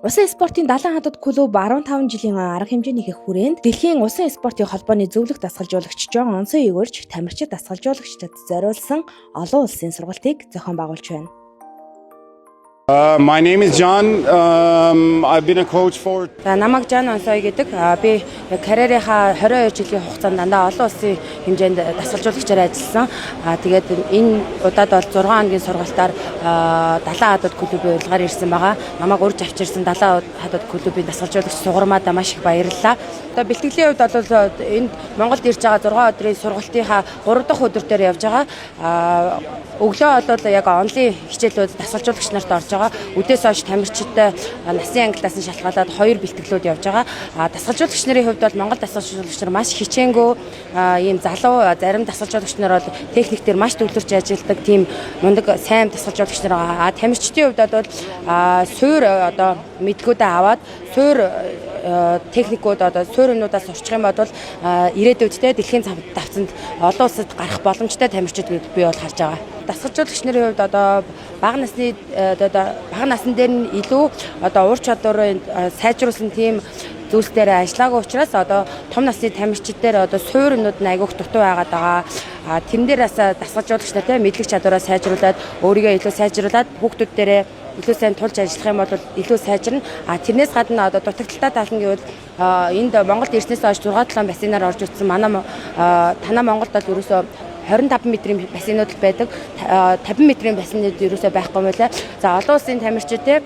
Усан спортын Далайн хадад клуб 15 жилийн арга хэмжээний их хүрээнд Дэлхийн усан спортын холбооны зөвлөх дасгалжуулагч Жон Онсоёг урьж тамирчид дасгалжуулагчдад зориулсан олон улсын сургалтыг зохион байгуулж байна. My name is John. I've been a coach for За, намайг Жан Онсой гэдэг. Би карьерийнхаа 22 жилийн хугацаанд дандаа олон улсын хэмжээнд дасгалжуулагчаар ажилласан. Тэгээд энэ удаад бол 6 хоногийн сургалтаар Далайн хадад клубын урилгаар ирсэн байгаа. Намайг урьж авчирсан Далайн хадад клубын дасгалжуулагч Сугармаадаа маш их баярлалаа. Одоо бэлтгэлийн хувьд бол энд Монголд ирж байгаа 6 өдрийн сургалтынхаа 3 дахь өдөр дээр явж байгаа. Өглөө бол яг онлын хичээлүүд дасгалжуулагч нарт орж байгаа. Үдээс хойш тамирчидтай насын ангилаас нь шалтгаалаад хоёр бэлтгэлүүд явж байгаа. Дасгалжуулагч нарын хувьд бол Монгол дасгалжуулагч нар маш хичээнгүй ийм залуу, зарим дасгалжуулагч нар бол техник дээр маш төвлөрч ажилладаг, тийм мундаг, сайн дасгалжуулагч нар байгаа. Тамирчдын хувьд бол суур одоо мэдлэгүүдээ аваад, суур техникүүд, одоо суур юмнуудаас сурчих юм бол ирээдүйд те дэлхийн давцанд олон улсад гарах боломжтой тамирчид гэж би бол харж байгаа. Дасгалжуулагч нарын хувьд одоо бага насны одоо бага насн дээр нь илүү одоо ур чадварын сайжруулсан тийм зүйлс дээр ажиллаагүй учраас одоо том насны тамирчид дээр одоо суур юмнууд нь айгүйх дутуу байгаад байгаа. Тэрэн дээр бас дасгалжуулагч нар те мэдлэг чадвараа сайжруулад, өөрийгөө илүү сайжруулад, хүүхдүүд дээрээ илүү сайн тулж ажиллах юм бол илүү сайжирна. Тэрнээс гадна одоо дутагдалтай тал нь гэвэл энд Монголд ирснээс хойш 6 7 бассейнаар орж үзсэн. Манай танаа Монголд бол ерөөсөө 25 метрийн бассейнууд л байдаг. 50 метрийн бассейнууд ерөөсөө байхгүй юм байлаа. За, олон улсын тамирчид те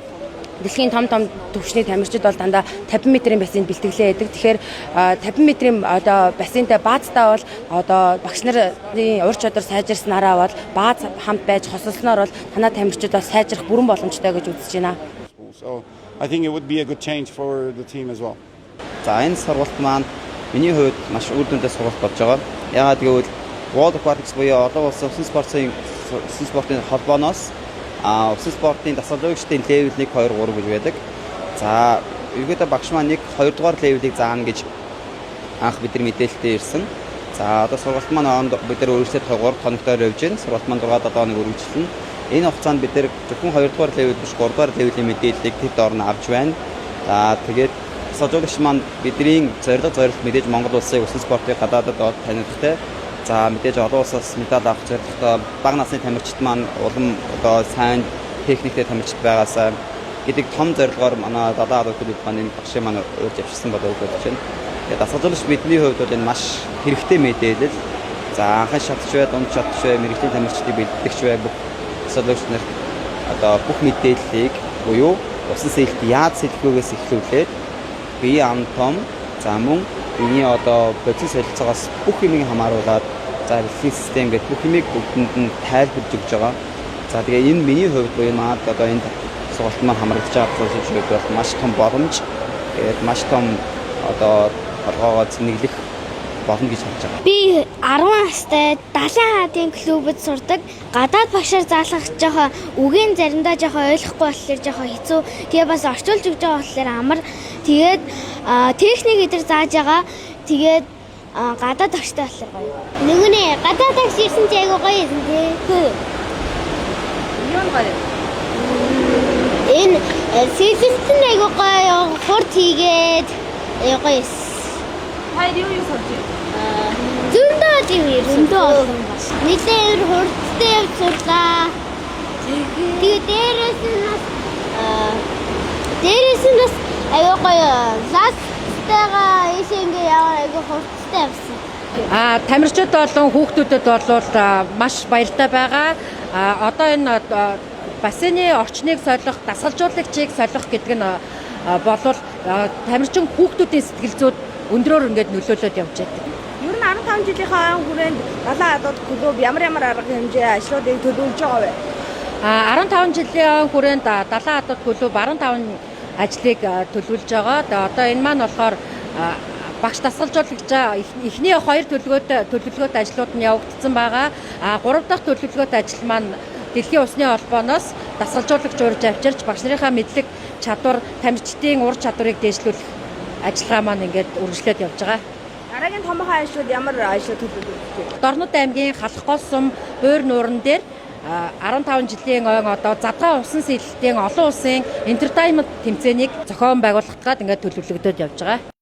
дэлхийн том том төвшний тамирчид бол дандаа 50 метрийн бассейн бэлтгэлээ хийдэг. Тэгэхээр 50 метрийн одоо бассейнтай баазтай бол одоо багш нарын ур чадвар сайжирснараа бол бааз хамт байж хосолсноор бол танай тамирчид бол сайжрах бүрэн боломжтой гэж үзэж байна. So I think it would be a good change for the team as well. За, энэ сургалт маань миний хувьд маш үр дүнтэй сургалт болж байгаа. Яагаад гэвэл World Aquatics буюу олон улсын усан спортын холбооноос усан спортын дасгалжуулагчдын level 1, 2, 3 гэж байдаг. За, ерөөдөө багш маань 1, 2 дугаар level ийг заана гэж анх бид нар мэдээлэлтэй ирсэн. За, одоо сургалт маань онд бид нар үргэлжлээд 3 хоногтоор явж байна. Сургалт маань 6 7 хоног үргэлжлэнэ. Энэ хугацаанд бид нар зөвхөн 2 дугаар level биш, 3 дугаар level ийн мэдээллийг тэр доор нь авч байна. За, тэгээд дасгалжуулагч маань бидний зорилго зорилт мэдээж Монгол улсыг, усан спортыг гадаадад бол таниулахтай. За, мэдээж олон улсаас медаль авах зорилготой, бага насны тамирчид маань улам одоо сайн техниктэй тамирчид байгаасаа гэдэг том зорилгоор манай Далайн хадууд клуб маань энэ багшийн маань урьж авчирсан болов уу гэж бодож байна. Тэгээд дасгалжуулагч бидний хувьд бол энэ маш хэрэгтэй мэдээлэл. За, анхан шатч бай, дунд шатч бай, мэргэжлийн тамирчдыг бэлтгэгч бай, бүх дасгалжуулагч нарт одоо бүх мэдээллийг буюу усан сэлэлт яаж сэлэхгүйгээс эхлүүлээд бие анатоми, за, мөн биений одоо бодис солилцоогоос бүх юмыг хамааруулаад, за, рефлекс систем гэх бүх юмыг бүгдэнд нь тайлбарлаж өгч байгаа. За, тэгээ энэ миний хувьд буюу наад одоо энд сургалт маань хамрагдаж байгаа дасгалжуулагчийн хувьд бол маш том боломж. Тэгээд маш том одоо толгоогоо цэнэглэх болно гэж харж байгаа. Би 10 настай, Далайн хадын клубд сурдаг. Гадаад багшаар заалгах жоохон үгийн заримдаа жоохон ойлгохгүй болохоор жоохон хэцүү. Тэгээ бас орчуулж өгч байгаа болохоор амар. Тэгээд техник эдэр зааж байгаа. Тэгээд гадаад багштай болохоор гоё. Нөгөө нэ гадаад багш ирсэн чи айгуу гоё юм тий. Юу гоё? Энэ сэлэлт нь айгуу гоё, хурд хийгээд айгуу гоё. Хоёр юу юу сурч байна? Зөндөө юм ирсэн. Зөндөө олон бас. Нилээн хурдтай явж сурлаа. Тэгээ дээрээс нь бас аюу гоё ластайгаа ийшээ ингээ яваар аюу хурдтай явсан. Тамирчид болон хүүхдүүдэд бол маш баяртай байгаа. Одоо энэ бассейны орчныг солих, дасгалжуулагчийг солих гэдэг нь болвол тамирчин хүүхдүүдийн сэтгэл зүйд өндрөөр ингээд нөлөөлөд явж байдаг. Ер нь 15 жилийнхаа хүрээнд Далайн хадууд клуб ямар ямар арга хэмжээ ажлуудыг төлөвлөж байгаа вэ? 15 жилийн хүрээнд Далайн хадууд клуб 15 ажлыг төлөвлөж байгаа. Тэгээ одоо энэ маань болохоор багш дасгалжуулагчаа эхний хоёр төлөвлөгөөтэй ажлууд нь явагдсан байгаа. Гурав дахь төлөвлөгөөтэй ажил маань Дэлхийн усны холбооноос дасгалжуулагч урьж авчирч багш нарынхаа мэдлэг чадвар, тамирчдын ур чадварыг дээшлүүлэх ажиллагаа маань ингээд үргэлжлээд явж байгаа. Дараагийн томоохон ажлууд ямар ажлууд төлөвлөж байна? Дорнод аймгийн Халах гол сум, Буур нууран дээр 15 жилийн ойн одоо задгай усан сэлэлтийн олон улсын entertainment тэмцээнийг зохион байгуулах гээд ингээд төлөвлөгдөөд явж байгаа.